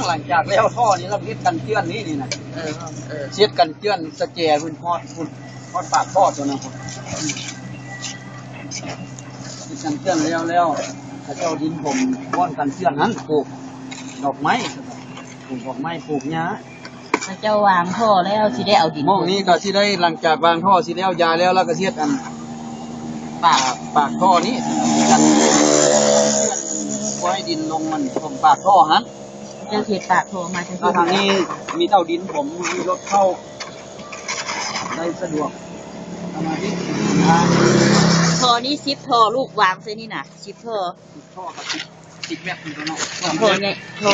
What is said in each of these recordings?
ຫຼັງຈາກແລ້ວທໍ່ນີ້ ລະເຮັດກັນເຈື່ອນນີ້ ນີ້ນະ ເອີ ເອີ ເຮັດກັນເຈື່ອນສະແຈພຸ້ນ ຮອດພຸ້ນ ຮອດປາກທໍ່ຕົວນັ້ນພຸ້ນ ເຮັດກັນເຈື່ອນແລ້ວ ແລ້ວເຂົາເຈົ້າດິນຖົມບ່ອນກັນເຈື່ອນຫັ້ນ ປູກດອກໄມ້ ປູກດອກໄມ້ ປູກຫຍ້າ ເຂົາເຈົ້າວາງທໍ່ແລ້ວ ຊິໄດ້ເອົາດິນ ໝ່ອງນີ້ກໍຊິໄດ້ ຫຼັງຈາກວາງທໍ່ຊິແລ້ວ ຢາແລ້ວ ແລ້ວກໍຊິເຮັດອັນ ປາກ ປາກທໍ່ນີ້ ກັນ ບໍ່ໃຫ້ດິນລົງມັນຖົມປາກທໍ່ຫັ້ນ ເຈົ້າເຮັດປາກທໍ່ມາ ແລ້ວທາງນີ້ມີເຕົາດິນ ຜົມມີລົດເຂົ້າໄດ້ສະດວກ ສະມາທິ ທໍ່ນີ້ສິບທໍ່ ລູກວາງໃສ່ນີ້ນະ ສິບທໍ່ ສິບທໍ່ກໍສິບ ສິບແມັດພຸ້ນເນາະ ທໍ່ໃຫຍ່ ທໍ່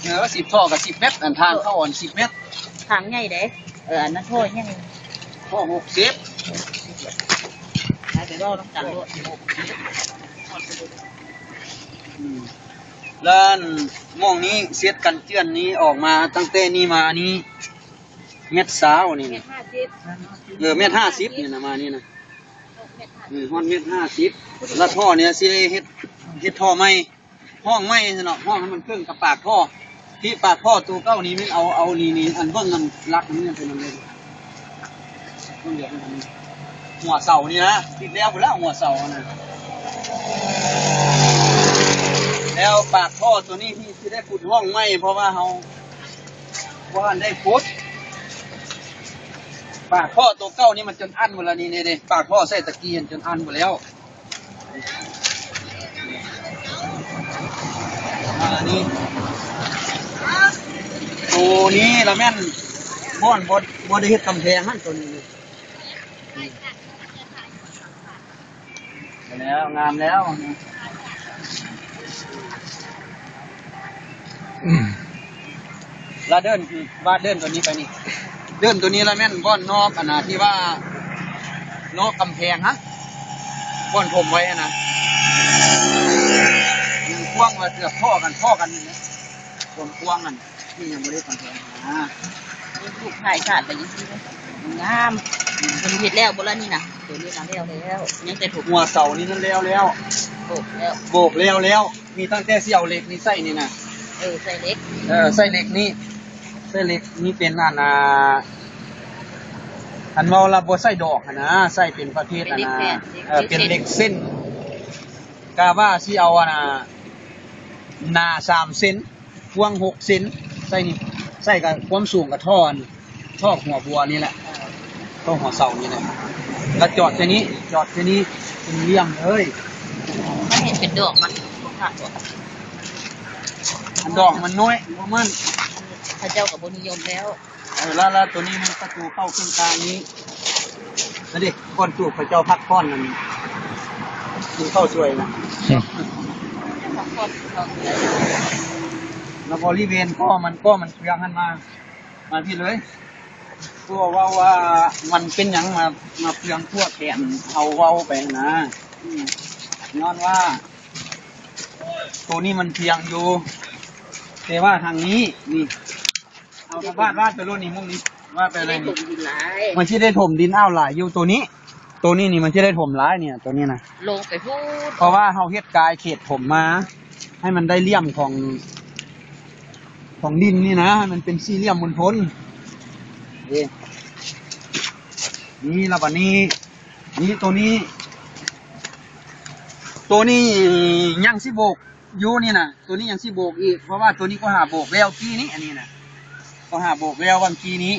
ເອີ ສິບທໍ່ກໍສິບແມັດ ອັນທາງເຂົ້າອັນສິບແມັດ ທາງໃຫຍ່ເດ້ ເອີ ອັນນັ້ນທໍ່ໃຫຍ່ ທໍ່ຫົກສິບ ໃຫ້ໄປເວົ້ານຳກັນໂລດ ຫົກສິບ ອືມ ແລ້ວໝ່ອງນີ້ເຊັດກັນເຈື່ອນນີ້ອອກມາ ຕັ້ງແຕ່ນີ້ມານີ້ ແມັດຊາວນີ້ນະ ເອີ ແມັດຫ້າສິບນີ້ນະ ມານີ້ນະ ເອີ ຮອດແມັດຫ້າສິບ ແລ້ວທໍ່ນີ້ຊິໄດ້ເຮັດ ເຮັດທໍ່ໃໝ່ ຫ້ອງໃໝ່ຊັ້ນເນາະ ຫ້ອງໃຫ້ມັນເຄິ່ງກັບປາກທໍ່ ທີ່ປາກທໍ່ໂຕເກົ່ານີ້ແມ່ນເອົາ ເອົານີ້ ນີ້ ອັນເບິ່ງອັນຫຼັກນີ້ເປັນອັນໃດ ເບິ່ງດຽວ ຫົວເສົານີ້ນະ ຕິດແລ້ວພຸ້ນລະ ຫົວເສົານະ ແລ້ວປາກທໍ່ໂຕນີ້ທີ່ຊິໄດ້ຂຸດຮ່ອງໃໝ່ ເພາະວ່າເຮົາ ບໍ່ທັນໄດ້ຂຸດ ປາກທໍ່ໂຕເກົ່ານີ້ມັນຈົນອັນໝົດແລ້ວ ນີ້ເດ້ ປາກທໍ່ໃສ່ຕະກີ້ຈົນອັນໝົດແລ້ວ ອ່າ ນີ້ ໂຕນີ້ລະແມ່ນບ່ອນ ບໍ່ ບໍ່ໄດ້ເຮັດກຳແພງຫັ້ນ ໂຕນີ້ ແລ້ວ ງາມແລ້ວ ລະເດີນ ວາດເດີນຕົວນີ້ໄປນີ້ ເດີນຕົວນີ້ລະແມ່ນບ່ອນນອກ ອັນນະ ທີ່ວ່ານອກກຳແພງຫັ້ນ ບ່ອນຖົມໄວ້ຫັ້ນນະ ກວ້າງວ່າເກືອບທໍ່ກັນ ທໍ່ກັນນີ້ແຫຼະ ຄວາມກວ້າງຫັ້ນ ທີ່ຍັງບໍ່ໄດ້ກຳແພງຫັ້ນນະ ລູກຖ່າຍສາດໄປຈັ່ງຊີ້ ງາມ ເພິ່ນເຮັດແລ້ວບໍ່ລະນີ້ນະ ຕົວນີ້ນະແລ້ວແລ້ວ ຍັງແຕ່ຖົມ ຫົວເສົານີ້ນັ້ນແລ້ວແລ້ວ ໂບກແລ້ວ ໂບກແລ້ວແລ້ວ ມີຕັ້ງແຕ່ຊິເອົາເຫຼັກນີ້ໃສ່ນີ້ນະ ເອີ ໃສ່ເຫຼັກ ເອີ ໃສ່ເຫຼັກນີ້ ໃສ່ເຫຼັກນີ້ເປັນອັນ ອ່າ ອັນເວົ້າລະບໍ່ໃສ່ດອກຫັ້ນນະ ໃສ່ເປັນປະເພດອັນນະ ເປັນເຫຼັກແຜ່ນ ເອີ ເປັນເຫຼັກເສັ້ນ ກະວ່າຊິເອົາອັນນະ ໜາສາມເຊັນ ກວ້າງຫົກເຊັນ ໃສ່ນີ້ ໃສ່ກະຄວາມສູງກະທໍ່ອັນ ທໍ່ຫົວບົວນີ້ແຫຼະ ທໍ່ຫົວເສົານີ້ແຫຼະ ລະຈອດໃສ່ນີ້ ຈອດໃສ່ນີ້ ເປັນຫຼ່ຽມເລີຍ ມັນເຮັດເປັນດອກມັນບໍ່ຄັກບໍ່ ອັນດອກມັນນ້ອຍ ບໍ່ໝັ້ນ ເຂົາເຈົ້າກະບໍ່ນິຍົມແລ້ວ ເອີ ລະ ລະໂຕນີ້ມັນປະຕູເຂົ້າເຄິ່ງກາງນີ້ ນັ້ນເດ້ ບ່ອນຕູບເຂົາເຈົ້າພັກຜ່ອນນັ້ນ ກິນເຂົ້າສວຍນະ ພັກຜ່ອນກິນເຂົ້າສວຍ ລະບໍລິເວນກໍມັນ ກໍມັນເຟືອງຫັ້ນມາ ມາພີ້ເລີຍ ເພາະວ່າ ເວົ້າວ່າມັນເປັນຫຍັງມາ ມາເຟືອງທົ່ວແຂນ ເຮົາເວົ້າໄປຫັ້ນນະ ອືມ ຍ້ອນວ່າໂຕນີ້ມັນພຽງຢູ່ ແຕ່ວ່າທາງນີ້ ນີ້ ເອົາ ວາດ ວາດໄປໂລດນີ້ ມຸມນີ້ ວາດໄປເລີຍນີ້ ມັນຊິໄດ້ຖົມດິນຫຼາຍ ມັນຊິໄດ້ຖົມດິນອ້າວຫຼາຍຢູ່ໂຕນີ້ ໂຕນີ້ນີ້ມັນຊິໄດ້ຖົມຫຼາຍນີ້ ໂຕນີ້ນະ ລົງໄປພຸ້ນ ເພາະວ່າເຮົາເຮັດກາຍເຂດຖົມມາ ໃຫ້ມັນໄດ້ຫຼ່ຽມຂອງ ຂອງດິນນີ້ນະ ໃຫ້ມັນເປັນສີ່ຫຼ່ຽມມົນທົນ ເດ້ ນີ້ລະບາດນີ້ ນີ້ໂຕນີ້ ໂຕນີ້ຍັງຊິໂບກ ຢູ່ນີ້ນະ ໂຕນີ້ຍັງຊິໂບກອີກ ເພາະວ່າໂຕນີ້ກໍຫາໂບກແລ້ວກີ້ນີ້ ອັນນີ້ນະ ກໍຫາໂບກແລ້ວຫວ່າງກີ້ນີ້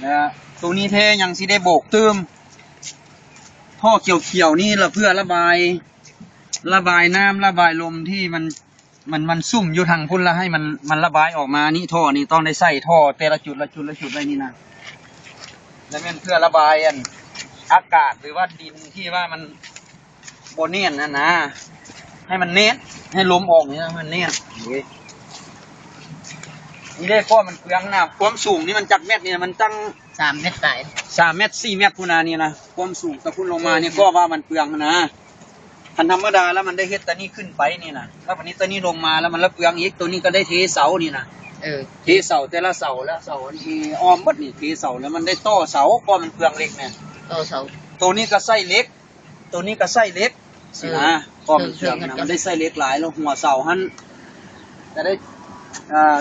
ແລ້ວໂຕນີ້ແທ້ຍັງຊິໄດ້ໂບກຕື່ມ ທໍ່ຂຽວໆນີ້ລະເພື່ອລະບາຍ ລະບາຍນ້ຳ ລະບາຍລົມທີ່ມັນ ມັນ ມັນຊຸ່ມຢູ່ທາງພຸ້ນ ລະໃຫ້ມັນ ມັນລະບາຍອອກມານີ້ ທໍ່ນີ້ຕ້ອງໄດ້ໃສ່ທໍ່ແຕ່ລະຈຸດ ລະຈຸດ ລະຈຸດໄວ້ນີ້ນະ ລະແມ່ນເພື່ອລະບາຍອັນ ອາກາດ ຫຼືວ່າດິນທີ່ວ່າມັນ ບໍ່ແໜ້ນຫັ້ນນະ ໃຫ້ມັນແໜ້ນ ໃຫ້ລົມອອກນີ້ນະ ໃຫ້ມັນແໜ້ນ ນີ້ ນີ້ເດ້ ກໍມັນເປືອງນະ ຄວາມສູງນີ້ມັນຈັກແມັດນີ້ນະ ມັນຕັ້ງສາມແມັດປາຍ ສາມແມັດ ສີ່ແມັດພຸ້ນນະ ນີ້ນະ ຄວາມສູງແຕ່ພຸ້ນລົງມານີ້ ກໍວ່າມັນເປືອງຫັ້ນນະ ຄັນທຳມະດາແລ້ວມັນໄດ້ເຮັດແຕ່ນີ້ຂຶ້ນໄປນີ້ນະ ແລ້ວບາດນີ້ແຕ່ນີ້ລົງມາແລ້ວມັນລະເປືອງອີກ ໂຕນີ້ກໍໄດ້ເທເສົານີ້ນະ ເອີ ເທເສົາແຕ່ລະເສົາ ລະເສົາອັນທີ່ອ້ອມໝົດນີ້ ເທເສົາແລ້ວມັນໄດ້ຕໍ່ເສົາ ກໍມັນເປືອງເຫຼັກແມ່ນ ຕໍ່ເສົາ ໂຕນີ້ກໍໃສ່ເຫຼັກ ໂຕນີ້ກໍໃສ່ເຫຼັກ ເອີ ຊິນະ ກໍມັນເຄື່ອງນະ ມັນໄດ້ໃສ່ເຫຼັກຫຼາຍ ແລ້ວຫົວເສົາຫັ້ນກໍໄດ້ ອ່າ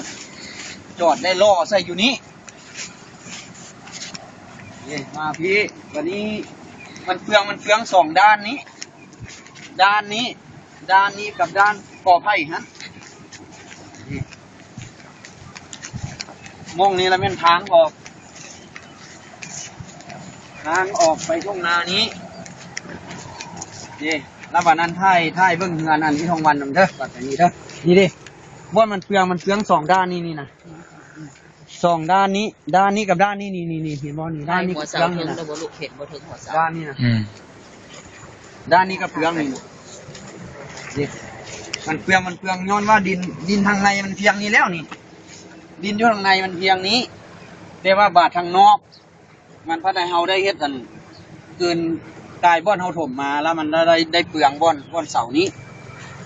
ຈອດໄດ້ລໍ້ໃສ່ຢູ່ນີ້. ນີ້ມາພີ້ ບາດນີ້ມັນເປືອງ ມັນເປືອງສອງດ້ານນີ້ ດ້ານນີ້ ດ້ານນີ້ກັບດ້ານກໍໄຜ່ຫັ້ນ. ນີ້ ໝ່ອງນີ້ລະແມ່ນທາງອອກ ທາງອອກໄປທົ່ງນານີ້. ນີ້ ລະບາດນັ້ນຖ່າຍ ຖ່າຍເບິ່ງເຮືອນອັນອີ່ທອງວັນນຳເດີ ບາດນີ້ເດີ. ນີ້ເດ້ ບ່ອນມັນເປືອງ ມັນເປືອງສອງດ້ານນີ້ ນີ້ນະ ສອງດ້ານນີ້ ດ້ານນີ້ກັບດ້ານນີ້ ນີ້ ນີ້ ນີ້ ເຫັນບໍ່ນີ້ ດ້ານນີ້ກັບເປືອງນີ້ນະ ດ້ານນີ້ນະ ອືມ ດ້ານນີ້ກັບເປືອງນີ້ ນີ້ ມັນເປືອງ ມັນເປືອງ ຍ້ອນວ່າດິນ ດິນທາງໃນມັນພຽງນີ້ແລ້ວນີ້ ດິນຢູ່ທາງໃນມັນພຽງນີ້ ແຕ່ວ່າບາດທາງນອກ ມັນພັດໃຫ້ເຮົາໄດ້ເຮັດອັນ ເກີນກາຍບ່ອນເຮົາຖົມມາ ແລ້ວມັນໄດ້ ໄດ້ເປືອງບ່ອນ ບ່ອນເສົານີ້.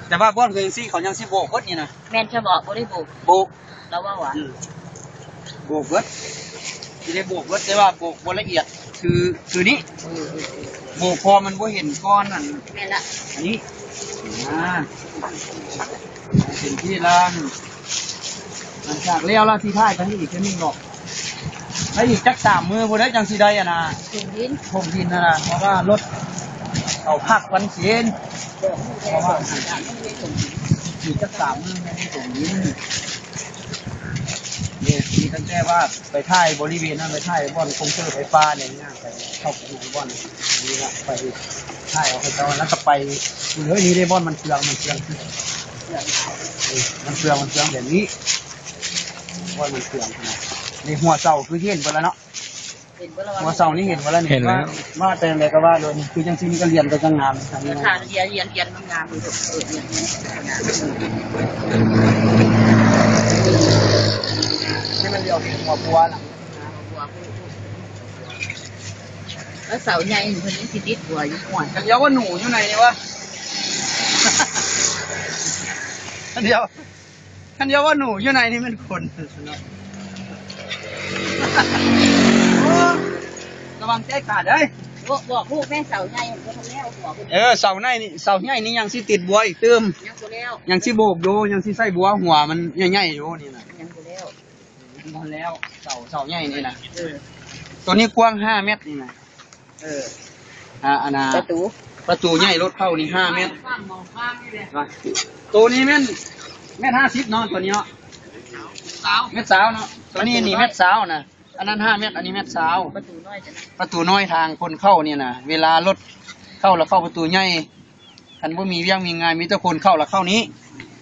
ແຕ່ວ່າບ່ອນຄືຈັ່ງຊີ້ ເຂົາຍັງຊິໂບກເບິດນີ້ນະ. ແມ່ນຊະບໍ? ບໍ່ໄດ້ໂບກ. ໂບກ ລາວເວົ້າວ່າ ອືມ ໂບກເບິດ ຊິໄດ້ໂບກເບິດ ແຕ່ວ່າໂບກບໍ່ລະອຽດ ຄື ຄືນີ້. ເອີ ໂບກພໍມັນບໍ່ເຫັນກ້ອນອັນ ແມ່ນລະ ອັນນີ້ ອ່າ ເປັນທີ່ລາງ ຫຼັງຈາກແລ້ວລະຊິຖ່າຍໄປໃຫ້ອີກເທື່ອໜຶ່ງດອກ. ແລ້ວອີກຈັກສາມມື້ພຸ້ນເດ້ ຈັ່ງຊິໄດ້ອັນນ່າ ຖົມດິນ ຖົມດິນຫັ້ນນະ ເພາະວ່າລົດເຂົາພັກວັນສິນ ເພາະວ່າອີກຈັກສາມມື້ແມ່ນຖົມດິນ. ນີ້ ມີຕັ້ງແຕ່ວ່າໄປຖ່າຍບໍລິເວນນັ້ນ ໄປຖ່າຍບ່ອນຄົງເຕີໄຟຟ້ານີ້ ໄປເຂົ້າໄປຢູ່ບ່ອນນີ້ລະ ໄປຖ່າຍເອົາເຂົາເຈົ້າ ແລ້ວກໍໄປເລີຍ. ນີ້ເດ້ ບ່ອນມັນເຄືອງ ມັນເຄືອງ ມັນເຄືອງ ມັນເຄືອງແບບນີ້ ບ່ອນມັນເຄືອງ. ໃນຫົວເສົາຄືເຫັນເບິດແລ້ວເນາະ ເຫັນບໍ່ລະ ຫົວເສົານີ້ເຫັນບໍ່ລະນີ້? ເຫັນແລ້ວ ວ່າ ວ່າແຕ່ງໃດກໍວ່າໂລດ ຄືຈັ່ງຊີ້ມັນກໍລຽນໄປຈັ່ງງາມ ເອີ ຖ້າລຽນ ລຽນ ລຽນມັນງາມຢູ່ ເອີ ລຽນ ລຽນ ໃຫ້ມັນລຽວເຫັນຫົວຄົວນະ. ແລ້ວເສົາໃຫຍ່ເພິ່ນຍັງຊິຕິດຫົວຢູ່ ຫ້ວຍ ຄັນດຽວວ່າໜູຢູ່ໃນນີ້ວະ ຄັນດຽວ ຄັນດຽວວ່າໜູຢູ່ໃນນີ້ແມ່ນຄົນເນາະ. ໂອ້ ລະວັງໃຈຂາດເດີ. ບອກ ບອກລູກແມ່ ເສົາໃຫຍ່ບໍ່ທັນແລ້ວ ຫົວເພິ່ນ ເອີ ເສົາໃຫຍ່ນີ້ ເສົາໃຫຍ່ນີ້ຍັງຊິຕິດບົວອີກຕື່ມ ຍັງບໍ່ແລ້ວ ຍັງຊິໂບກຢູ່ ຍັງຊິໃສ່ບົວ ຫົວມັນໃຫຍ່ໆຢູ່ນີ້ນະ ຍັງບໍ່ແລ້ວ. ບໍ່ແລ້ວ ເສົາ ເສົາໃຫຍ່ນີ້ນະ ເອີ ໂຕນີ້ກວ້າງຫ້າແມັດນີ້ນະ ເອີ ອ່າ ອັນນ່າ ປະຕູ ປະຕູໃຫຍ່ລົດເຂົ້ານີ້ຫ້າແມັດ ໂຕນີ້ແມ່ນແມັດຫ້າສິບເນາະ ໂຕນີ້ເນາະ ແມັດຊາວເນາະ ໂຕນີ້ນີ້ແມັດຊາວນະ ອັນນັ້ນຫ້າແມັດ ອັນນີ້ແມັດຊາວ ປະຕູນ້ອຍ ປະຕູນ້ອຍທາງຄົນເຂົ້ານີ້ນະ ເວລາລົດເຂົ້າລະເຂົ້າປະຕູໃຫຍ່. ຄັນບໍ່ມີວຽກມີງານ ມີແຕ່ຄົນເຂົ້າລະເຂົ້ານີ້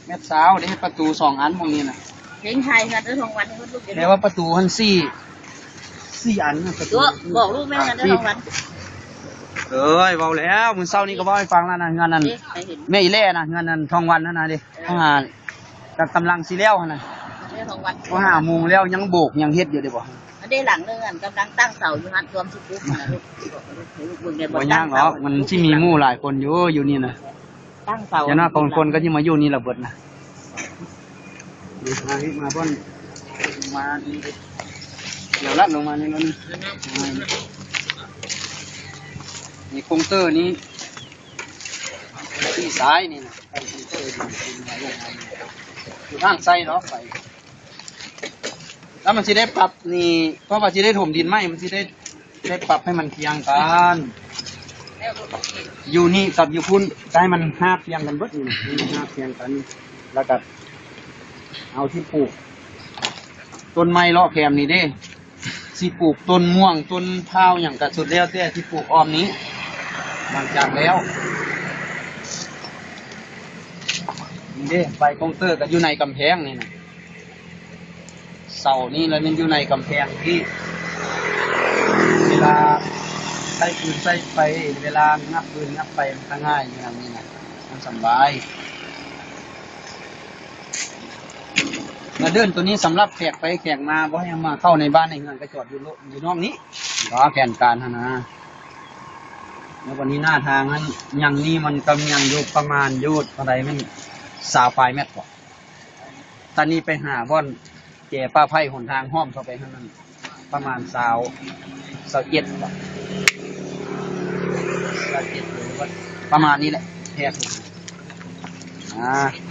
ແມັດຊາວ ໄດ້ເຮັດປະຕູສອງອັນໝ່ອງນີ້ນະ ເຫັນຖ່າຍເຮືອນເດີ ທອງວັນ ເພິ່ນລູກ ແຕ່ວ່າປະຕູຫັ້ນສີ່ ສີ່ອັນນະ ປະຕູ ບອກລູກແມ່ເຮືອນເດີ ທອງວັນ. ເອີຍ ເວົ້າແລ້ວ ມື້ເຊົ້ານີ້ກໍເວົ້າໃຫ້ຟັງແລ້ວນະ ເຮືອນນັ້ນ ເດ້ ແມ່ອີແຫຼນະ ເຮືອນນັ້ນ ທອງວັນຫັ້ນນະເດ້ ເອີ ຫາ ກຳລັງຊິແລ້ວຫັ້ນນະ ເຮືອນທອງວັນ ເຂົາຫາມຸງແລ້ວ ຍັງໂບກ ຍັງເຮັດຢູ່ເດ້ບໍ່. ອັນເດ້ ຫຼັງໜຶ່ງຫັ້ນກຳລັງຕັ້ງເສົາຢູ່ຫັ້ນ ລວມຊິປຸກຫັ້ນນະລູກ ເບິ່ງແດ່ ບໍ່ຍາກດອກ ມັນຊິມີໝູ່ຫຼາຍຄົນຢູ່ ຢູ່ນີ້ນະ ຕັ້ງເສົາ ຢ່າງໜ້ອຍຄົນ ຄົນກໍຊິມາຢູ່ນີ້ລະເບິດນະ. ນີ້ ມາ ມາບ່ອນ ມານີ້ເດ້ ດຽວລັດລົງມານີ້ ນີ້ຄົງເຕີນີ້ ທີ່ຊາຍນີ້ນະ ຄົງເຕີຢູ່ທາງໃສ່ເນາະ ໄປ ແລ້ວມັນຊິໄດ້ປັບນີ້ ເພາະວ່າຊິໄດ້ຖົມດິນໃໝ່ ມັນຊິໄດ້ ໄດ້ປັບໃຫ້ມັນພຽງກັນ ຢູ່ນີ້ກັບຢູ່ພຸ້ນ ໃຫ້ມັນຮາບພຽງກັນເບິດນີ້ນະ ໃຫ້ມັນຮາບພຽງກັນ ແລ້ວກໍເອົາທີ່ປູກຕົ້ນໄມ້ເລາະແຄມນີ້ເດ້ ຊິປູກຕົ້ນມ່ວງ ຕົ້ນພ້າວຫຍັງກໍສຸດແລ້ວແຕ່ ຊິປູກອ້ອມນີ້ ຫຼັງຈາກແລ້ວ ນີ້ເດ້ ໄຟຄົງເຕີກໍຢູ່ໃນກຳແພງນີ້ນະ. ເສົານີ້ລະແມ່ນຢູ່ໃນກຳແພງທີ່ ເວລາໃຊ້ຟືນໃຊ້ໄຟ ເວລາງັບຟືນງັບໄຟມັນກະງ່າຍຢູ່ນຳນີ້ນະ ມັນສຳບາຍ. ລະເດີ່ນໂຕນີ້ສຳລັບແຂກໄປແຂກມາ ບໍ່ໃຫ້ມາເຂົ້າໃນບ້ານໃນເຮືອນ ກະຈອດຢູ່ໂລ ຢູ່ນອກນີ້ ວ່າແຜນການຫັ້ນນະ. ແລ້ວບາດນີ້ໜ້າທາງຫັ້ນ ຍັງນີ້ມັນກະຍັງຢູ່ປະມານຢູ່ເທົ່າໃດ ແມ່ນຊາວປາຍແມັດບໍ? ຕອນນີ້ໄປຫາບ່ອນແຈປ່າໄຜ່ຫົນທາງອ້ອມເຂົ້າໄປຫັ້ນນັ້ນ ປະມານຊາວ ຊາວເຈັດບໍ ຊາວເຈັດ ປະມານນີ້ແຫຼະ ແທກ ອ່າ